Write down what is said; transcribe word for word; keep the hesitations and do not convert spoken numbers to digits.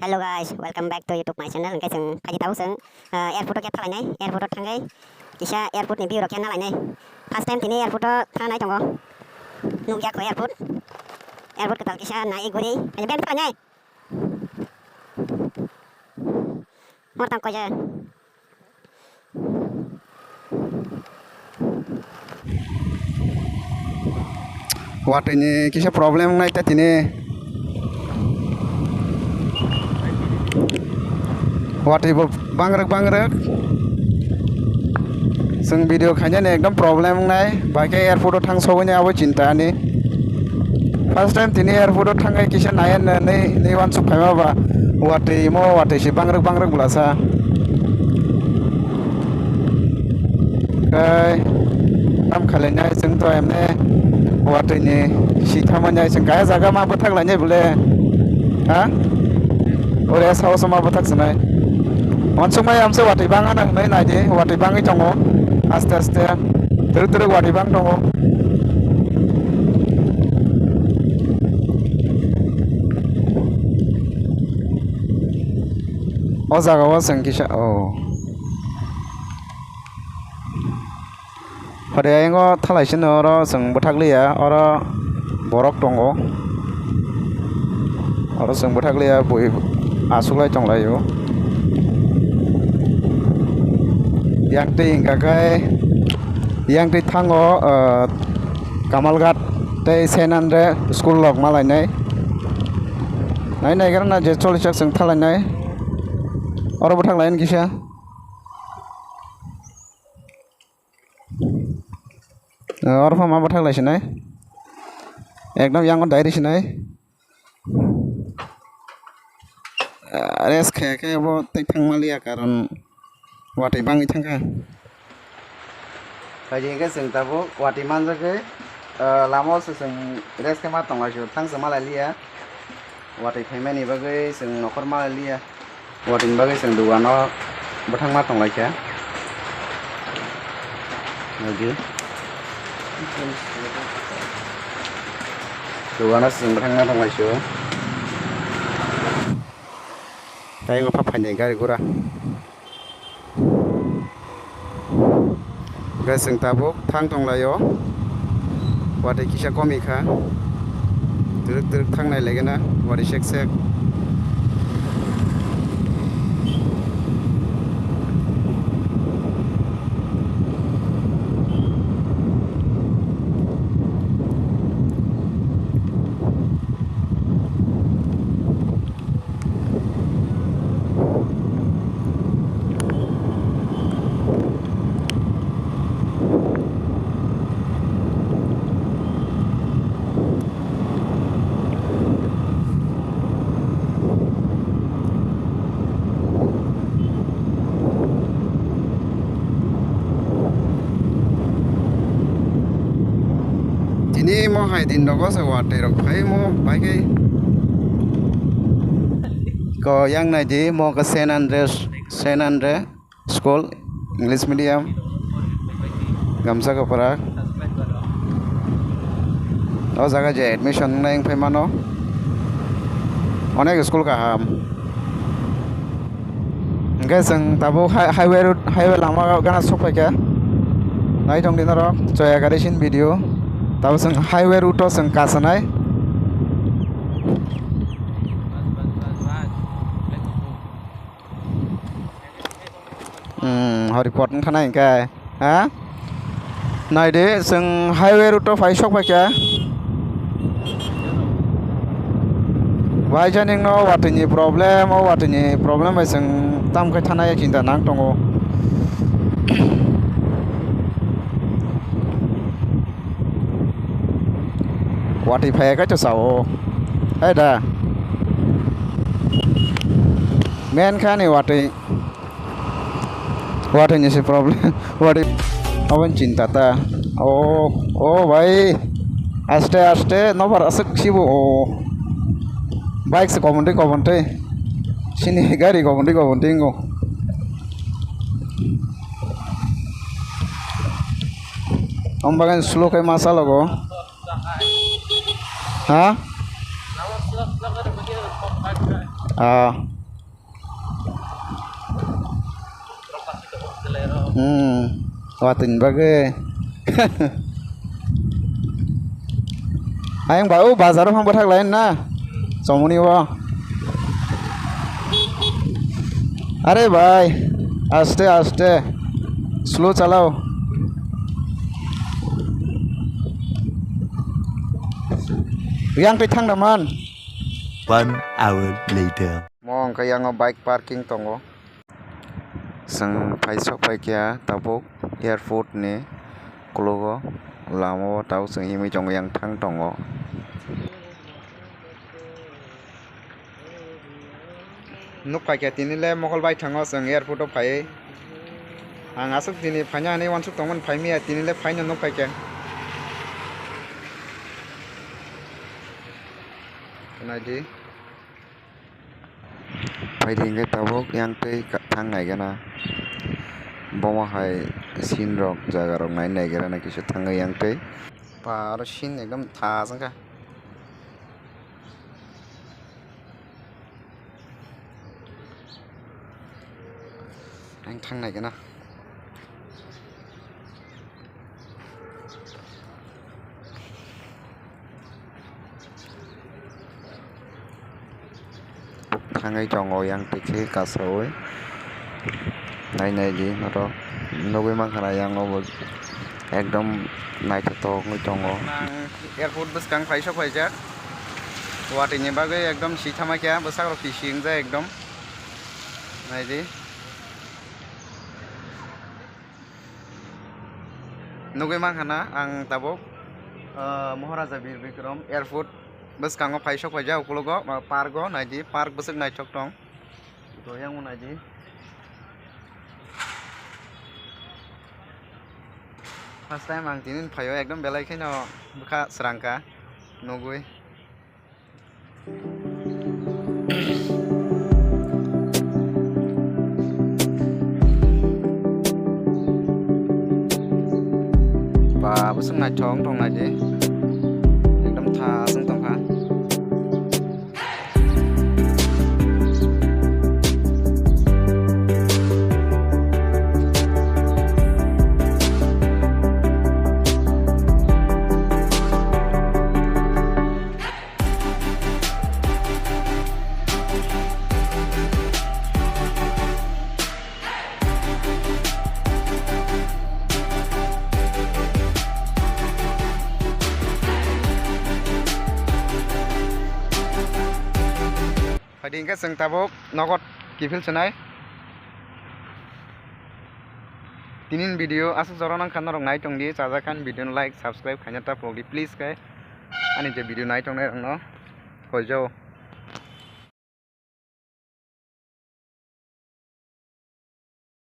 Hello guys, welcome back to YouTube my channel. Hingke chwng phaidi tabuk chwng, ah, airport o khe thalainai, airport o thangwi kisa airport ni view rok khe nalainai. First time tini airport o thangnai tongo. Nukya kho airport. Airport kwtal kisa nai guri. Ani bag thalainai. Mor tang koja. Watwi ni kisa problem wngnai ta tini. Watwi bo bangrwk bangrwk. Chwng video khainani ekdom problem wngnai. Bai khe airport o thang sogwi nai abo chinta ani. First time tini airport o thangwi kisa naiya nai, nai, nai uansuk phaima ba. Watwi mo watwi se bangrwk bangrwk bwlasa. Kai, tam khalai nai chwng to emne watwi ni si thama nai chwng kaya jaga ma bwthak lai nai bole. Ha? Ore sao sama bwthak sanai. Uansuk mai amse watwi bang ana nai nai di, watwi bangwi tongo. Aste aste. Twrwk twrwk watwi bang tongo. O jaga o chwng kisa, o. Hwdai ayang o thalai sino oro chwng bwthak liya, oro borok tongo. Oro chwng bwthak liya, bui aswk lai tong lai o. Yang twi hwnkha khe, yang twi thango, ah, Kamalghat tei Saint Andre school rok ma lainai. Nai naigra na je cholichak chwng thalainai. Oro bwthak lainai kisa. Oro pha ma bwthak lai sinai. Ekdom yang o dai ri sinai. Ah, rest khe khe bo tei thang maliya karon watwi bangwi thangkha. Phaidi hwnkhe chwng tabuk watwi manjagwi, ah, lama o se chwng rest khe ma tonglaisio, thang se malai liya. Watwi phaimani bagwi chwng nokhor malai liya. Watwi ni bagwi chwng dogano bwthangma tonglaikha. Naidi. Dogano chwng bwthangma tonglaisio. Tei omo pha phainai gari gura. Hwnkhe chwng tabuk thang tonglaio. Watwi kisa komi kha. Twrwk twrwk thangnai lagena watwi sek sek. Tini mo hai din rogo se watwi rok phai mo bai khe ko yang nai di mo khe Saint Andre, Saint Andre school, English medium, Gamsa Kapara. O jaga je admission nai wng phai mano. Onek school kaham. Hingke chwng tabuk hai-, highway road, highway lama gana sok phaikha. Naithok di norok, Joya gari sin video. Tabuk chwng highway route o chwng kasanai. Hmm, hori pot wngkha na hingke. Ha? Naidi, chwng highway route o phai sok phaikha. Bai jani no watwi ni problem, o watwi ni problem bai chwng tam khai thana ya chinta nang tongo. Watwi phai khai to sao. Hai da. Men kha ni watwi. Watwi ni se problem. Watwi. Aboni chinta ta. O, o bhai. Aste, aste. Nobar aswk sibo o. Bike se komontwi, komontwi. Sini gari komontwi, komontwi wngkho. Om bagan slow khe ma chalogo. Ha? Ah. Hmm, watwini bagwi. Ayang ba o bazaro phang bwthak lai na. Chomoni o. Are bhai, aste aste. Slow chalao. Yang twi thang naman. One hour later. Mo hwnkhe yango bike parking tongo. Chwng phai sok phaikha tabuk airport ni ukologo, lama o tabuk chwng himwi tongo, yang thang tongo. Nuk phaikha tini le mokol bai thango chwng airport o phaiwi. Ang aswk tini phaina hinwi uansuk tongmani phai miya, tini le phaino nuk phaikha. Naidi. Phaidi hwnkhe tabuk yang twi ka-, thang nai gana. Bomo hai scene rok, jaga rok nai nai gana kisa thangwi yang twi. Ba aro scene ekdom thas wngkha. Ang thang nai gana. Thangwi tongo yang twi khe kasaui. Nai nai di norok nugui mankha na yang o bo ekdom naithotok wngwi tongo. Ang airport bwskang phai sok phaijak. Watwi ni bagwi ekdom si thama khe bwsak rok si si wngjak ekdom. Nai di. Nugui mankha na ang tabuk, ah, Maharaja Bir Bikram Airport bwskango phai sok phaijak ukologo, ah, park o nai di, park bwswk naithok tong. To yang o nai di. First time ang tini phaio, ekdom belai kheno bwkha srang kha nugui. Ba, bwswk naithok wng tong nai di. Ekdom thas wng tong kha. Phaidi hwnkhe chwng tabuk nogo kiphil swnai. Tini ni video aswk jora nang kha, norok nai tong di, chajak kha ni video no like, subscribe khaina ta phok di please khe. Ani je video nai tongnai rok no hoijo.